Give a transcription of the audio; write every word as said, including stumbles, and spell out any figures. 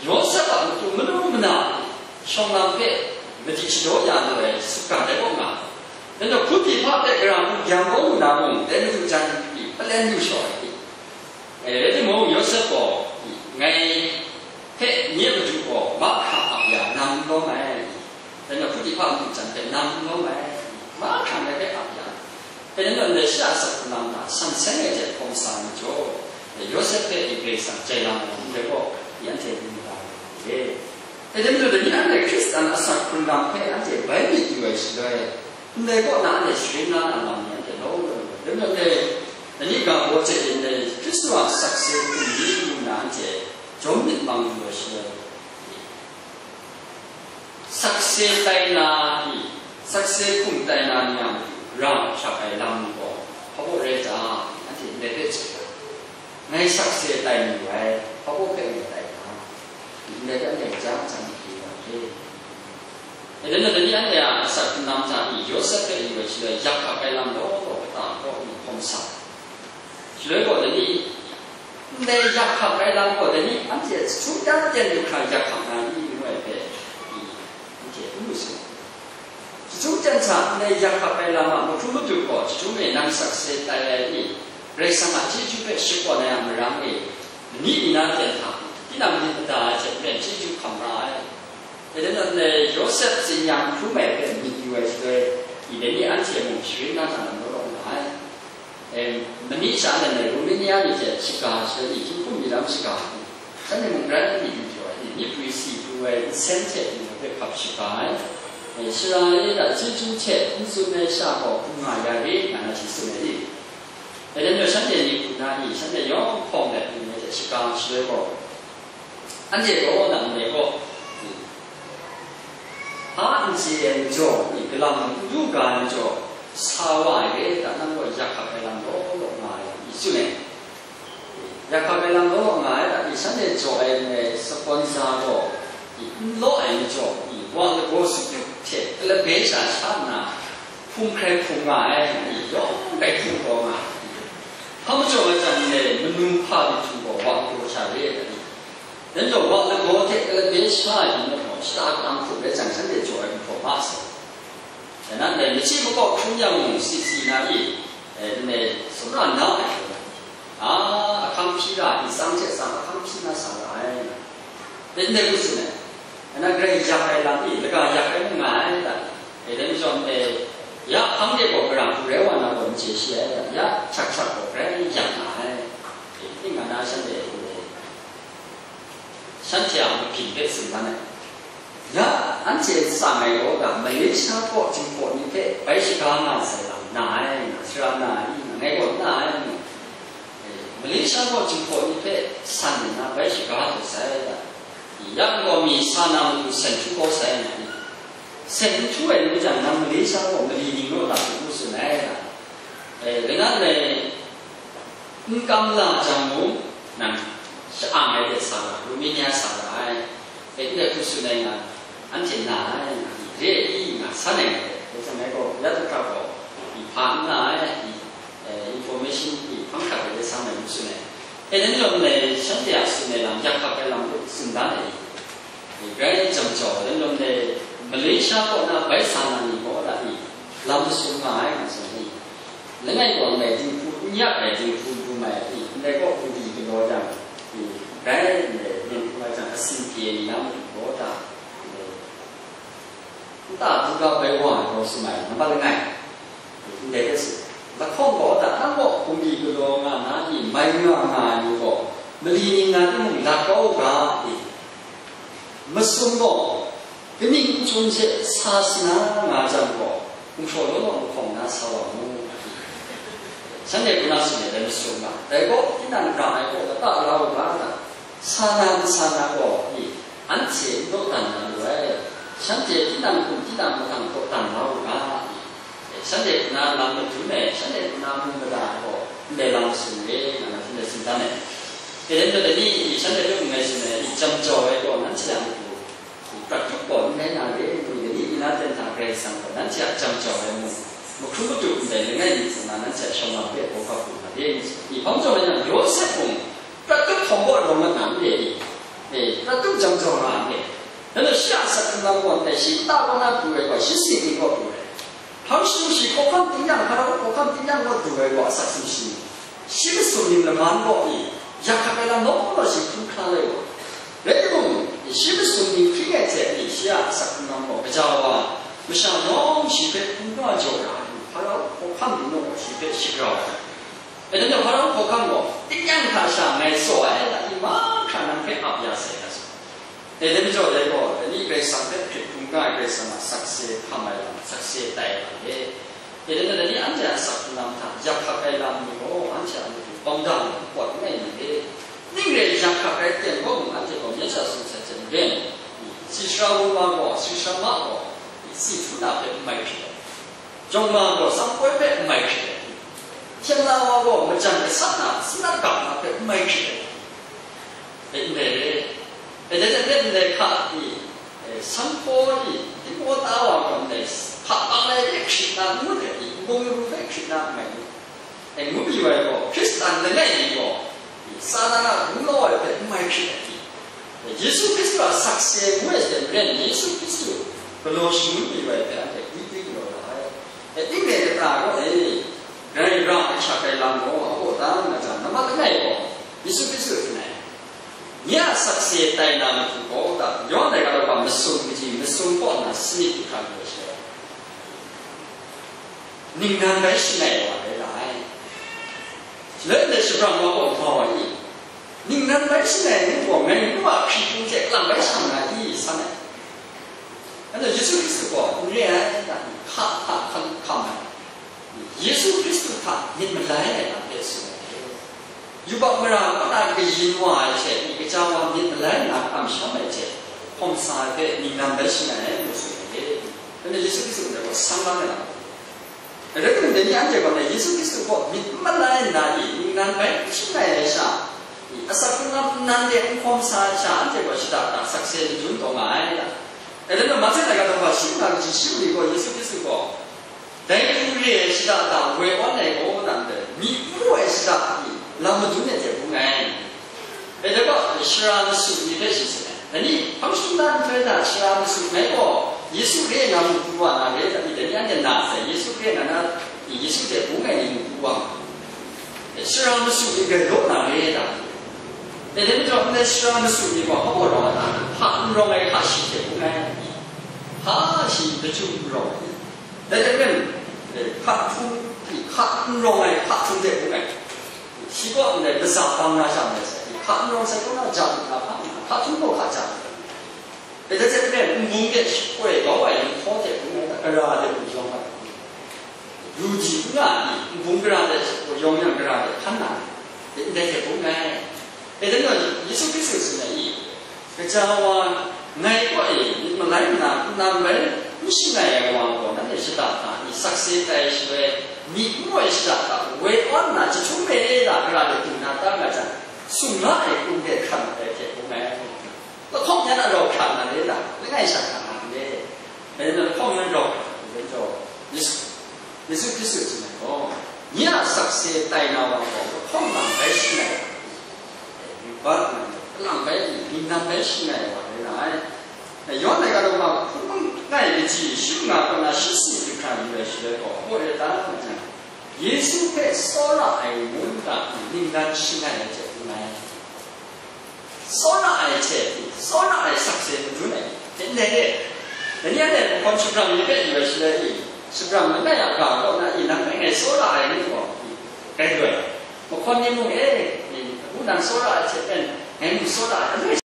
Yawsep a matu manu mana shawng lam hpe madi shadaw ya lu ai sutgan dai kaw nga, dai majaw Putifar hpe gara hku byang kau lu na mung, dai madu jan hpyi hpalen lu shaw ai. E, rai timung, Yawsep gaw, ngai hpe nye madu gaw mahkra ap ya, nang n lawm ai. Dai majaw Putifar madu jan hpe nang n lawm ai, mahkra ngai hpe ap ya. Dai majaw ndai shi a asak hkrung lam hta san seng ai hte hkawm sa ai majaw, Yawsep hpe Karai Kasang jai lam ai ndai gaw, anhte n mada ai. Dai majaw, dai ni anhte Hkristan asak hkrung lam hpe anhte bai myit yu ai shaloi, ndai kaw na anhte sharin la na lam ni anhte law law, dai majaw, dai ni ga baw hte ndai Hkristu a sakse hkum ni ngu na anhte jawm myit mang yu ai shaloi, sakse tai na ni, sakse hkum tai na ni a matu ra hkrak ai lam gaw, hpa baw rai ta, anhte ndai hpe chye ai. Ngai sakse tai mayu ai, hpa baw hpe ngai tai na, ndai hpe anhte ja jang hkye wa hte. Dai majaw, dai ni anhte a asak hkrung lam hta ni, Yawsep hpe yu ai shaloi, yak hkrak ai lam law law kata kaw ni hkawm sa. Shaloi gaw, dai ni, ndai yak hkrak ai lam gaw, dai ni, anhte jahtum dan ten lu hkra yak hkrak na ni ngu ai hpe, anhte n mu sai. Jahtum ten hta ndai yak hkrak ai lam a mahkrum madu gaw, jahtum e nang sakse tai ai ni, Karai Kasang a chyeju hpe shakawn ai a marang e, mani mina ten hta, tinang myit mada ai hte maren chyeju hkam ra ai. Dai majaw, ndai Yawsep tsin-ya n hkrum ai hpe myit yu ai shaloi, dai ni anhte mung sharin na hta lam law law nga ai. Em, mani sha nan ai Romania ni hte shaga shaloi ni, hkying hkum ni lam shaga ai, shanhte mung grai myit yu jaw ai ni, myi prwi si pru ai nsen hte mung hpe hkap shaga ai. E, sara e hta chyeju hte n tsun ai sha gaw hkrum nga ya rit, nga na shi tsun ai ni. E, dai majaw shanhte ni hku na ni, shanhte yawng hpawng let lu ai hte shaga shaloi gaw, anhte gaw nang ndai gaw, hpa n chye ai majaw, galam n du ga ai majaw, sa wa ai re, da nang gaw yak hkrak ai lam law law nga ai, i tsun ai. Yak hkrak ai lam law law nga ai, da shanhte jaw ai ndai sponsor gaw, i n law ai majaw, i wa lagaw sut hte kalabe sha sha nna, hpung hkrai hpung nga ai, i yawng hkrai hpung taw nga ai. Hpa majaw nga jang, ndai manu hpa myit htum gaw wa lagaw sha re ai. Dai majaw wa lagaw hte kalabe sha ai ni gaw shata kata hkrup rai jang, shanhte jaw ai gumhpraw ma sai. Dai na ndai machyi makaw hkrum yang mung, si si na i, e, ndai sumra na ai hkrum, a, ahkang hpyi ra, i tsang hte tsang ahkang hpyi na sa ra ai. Dai ndai ngu tsun ai. Dai na grai yak ai lam i, laga yak ai mung nga ai ta? E, dai majaw, e, ya hpang de gaw gara hku rai wa na gaw n chye shi ai ta? Ya hkyak hkyak gaw grai yak nga ai. E, ning nga na shanhte, e, shanhte a mabyin hpe tsun dan ai. Ya, anhte tsang ai gaw ga, Malaysia kaw Jinghpaw ni hpe bai shaga nga sai lam na ai, nga sara na ai, nga ngai gaw na ai, nga. E, Malaysia kaw Jinghpaw ni hpe san nna bai shaga taw sai ga, ya gaw mi sa na matu sen htu kau sai nga ni? Sen n htu ai ngu jang, nang Malaysia kaw mali ning naw lam hte ngu tsun ai ga. E, langai, n kam la jang mung, nang sha-ang ai hte sa ra, Romania sa ra ai, e, ndai hku tsun ai nga, anhte na ai, re i nga san ai nga, dai hte ngai gaw, ya hkra gaw, i hpa n na ai, i, e, information i hpang hkrat ai hte sa mai n tsun ai. E, dai ni lawm ndai shanhte a tsun ai lam, yak hkap ai lam hpe tsun dan ai, Grai jam jau ai, dai majaw ndai Malaysia kaw na bai sa na ni gaw, da ni, lam masum nga ai nga tsun ni, langai kaw ndai dinghku n yak ai, dinghku n dum ai ni, ndai kaw hpung di galaw yang, ni, grai ndai ning hkrum ai jang, asin pye ni na matu gaw, da, ndai, nta buga bai wa ai gaw sum ai, nambat langai. Ndai hte si, lahkawng gaw, da nang gaw hpung di galaw nga na ni, mai nga nga ai ni gaw, mali ning na timung lat kau u ga, i. Masum gaw, kaning n chyawn she sa sina nga jang gaw, gumhpraw law law lahkawng na sa wa mu, i. Shanhte hku na tsun ai dai masum ga, dai gaw, tinang ra ai gaw, lata la u ga, da. Sa na n sa na gaw, i, anhte n dawdan na lu ai, shanhte tinang hkum tinang mahtang dawdan la u ga, i, shanhte hku na lam madun ai, shanhte hku na mu mada ai gaw, ndai lam masum re, nga na hte tsun dan ai. Dai rai nna, dai ni, i, shanhte hpe n rai tsun ai, i, jam jau ai gaw, nanhte a matu, i, prat tup gaw n rai na re, i, dai ni, i na ten hta Karai Kasang gaw, nanhte a jam jau ai mung, mahkrum matu ndai langai mi hte na, nanhte a shawng lam hpe hkawhkam lu na re, i, hpang jawng rai nna, Yawsep mung, Prat tup hkawm gaw rawng mat na n re i? E, prat tup jang jaw nga ai. Dai majaw shi a asak hkrung lam gaw ndai, shi kata kaw na pru ai gaw, shi singning kaw pru ai. Hpang shingkang shi hkawhkam tingnyang, Hparau hkawhkam tingnyang kaw du ai gaw, asak sumshi. Shi masum ning laman gaw i, yak hkak ai lam law law shi hkrum hkra ai gaw. Rai timung, shi masum ning hkying ai hte i, shi a asak hkrung lam gaw, gaja wa, masha yawng shi hpe hkungga jaw ra ai, Hparau hkawhkam ning gaw shi hpe shagrau ai. E, dai majaw Hparau hkawhkam gaw, tingnyang hta sha ngai tsaw ai, la i mahkra nang hpe ap ya sai, nga tsun. E, dai majaw dai gaw, dai ni Karai Kasang hpe hkrit hkungga ai Karai Kasang a sakse hkam ai lam, sakse tai ai lam e. E, dai majaw dai ni anhte a asak hkrung lam hta yak hkak ai lam ni gaw, anhte a matu bawng da ai pawt langai mi e. Ning rai yak hkak ai ten gaw mung, anhte gaw myen sha sung sai hte maren, si sara wunma gaw, si sara ma gaw, si htu na hpe n mai hkrit ai. Jawng ma gaw, sanpoi hpe n mai hkrit ai. Hpyen la wa gaw, majan gasat na, sanat ga na hpe n mai hkrit ai. E, ndai re. E, dai hte maren ndai hka i, e, sanhpaw i, htingbaw ta wa gaw ndai, hpa bang ai hpe hkrit na n ngut ai i, nbung ru hpe hkrit na n mai ngut. E, ngu mi wa ai gaw, Hkristan langai mi gaw, i, Satan a gunglau ai hpe n mai hkrit ai i, e, Yesu Hkristu a sakse ngu ai hte maren, Yesu Hkristu galaw shangun mi wa ai hpe anhte gwi gwi galaw la ai. E, ning rai kata gaw, e, Karai ra ai hkyak ai lam gaw, a gaw da nga jang, nambat langai gaw, Yesu Hkristu hpyi ai. Nye a sakse tai na matu gaw, da, yawn ai ga law, masum kaji, masum kaw nna sanit du hkra lu ai she, ningnan bai shangai wa rai la ai. Shaloi ndai shabrang wa gaw mau ai i? Ningnan bai shangai ai ngu gaw, ngai nu a hkri hpung hte kalang bai shang na i? San ai. Anhte Yesu Hkristu gaw n re ai, da, hka hka hkam hkam ai. Yesu Hkristu hta myit malai ai lam hpe tsun ai. Yubak mara kaw na kayin wa ai hte i, gaja wa myit malai nna kamsham ai hte, hkawm sa ai hpe ningnan bai shangai ai, ngu tsun ai. Dai majaw Yesu Hkristu ndai gaw sang lang ai lam. Rai timung, dai ni anhte gaw ndai Yesu Hkristu gaw myit n malai nna i, ningnan bai n shangai ai sha, i, asak hkrung lam nnan de n hkawm sa ai sha, anhte gaw shada hkra sakse madun taw nga ai. Rai timung, Mate laika daw hpa shi nga kaji shi mali gaw Yesu Hkristu gaw, dai hku re ai shada hta woi awn ai gaw, nang dai myi n mu ai shada i lam madun ai hte bung ai. Dai gaw, shara masu ni hpe shi tsun ai. Dai ni, hpang shingkang nhtoi hta shara masu ngai gaw, Yesu re ai na mung pru wa na re, dai ni, dai ni anhte na sai, Yesu re ai na, na, Yesu hte bung ai ni mung pru wa. Shara masu ni grai law na re, da. Dai, dai majaw, ndai shara masu ni gaw, hpa gaw rawng ai ta, hpa n rawng ai hka shi hte bung ai. Hpa shi lachyum n rawng ai. Dai hte maren, hka htung, hka n rawng ai hka htung hte bung ai. Shi gaw ndai latsa bang na sha ndai sai, hka n rawng sai kaw na ja lu na hpa, hka htung gaw hka ja lu. Dai hte maren, nbung de shapoi kau ai yanghtaw hte hpung ai hta, gara de mung yawng ai. Yu ji n nga ai ni, nbung gara de shapoi yawng yang gara de hkan na ai, ndai hte hpung ai. Dai hte maren, Yesu Hkristu tsun ai i, gaja wa, ngai kaw e myit malai nna, nnan bai n shangai ai wa gaw, nanhte shada hta i sakse tai ai shaloi, myi n mu ai shada hta woi awn nna, jahtum e da gara de hpung na ta nga jang, sung la ai hpung de hkran ai hte hpung ai. Lahkawng yan a rau hkra na re la, langai sha hkra na re. Dai na lahkawng yan rau hkra na re jaw, Yesu, Yesu Hkristu tsun ai gaw, nye a sakse tai na wa gaw, lahkawng lang bai shangai ai, yu bat nna, kalang bai, ningnan bai shangai ai wa rai nga ai. Yawn ai ga law ma hpung ngai kaji shi nga kaw na shi si du hkra yu ai shaloi gaw, abaw e ta nga jang, Yesu hpe tsawra ai ngu nna ningnan shangai ai hte hpung ai. Tsawra ai hte, tsawra ai sakse madun ai, myit ndai re. Dai ni anhte mahkawn shabrang ni hpe yu ai shaloi i, shabrang langai a ga kaw na i, nang hpe ngai tsawra ai ngu gaw, gai lu ai. Mahkawn ni mung e, ngu nang tsawra ai hte maren, ngai mung tsawra ai,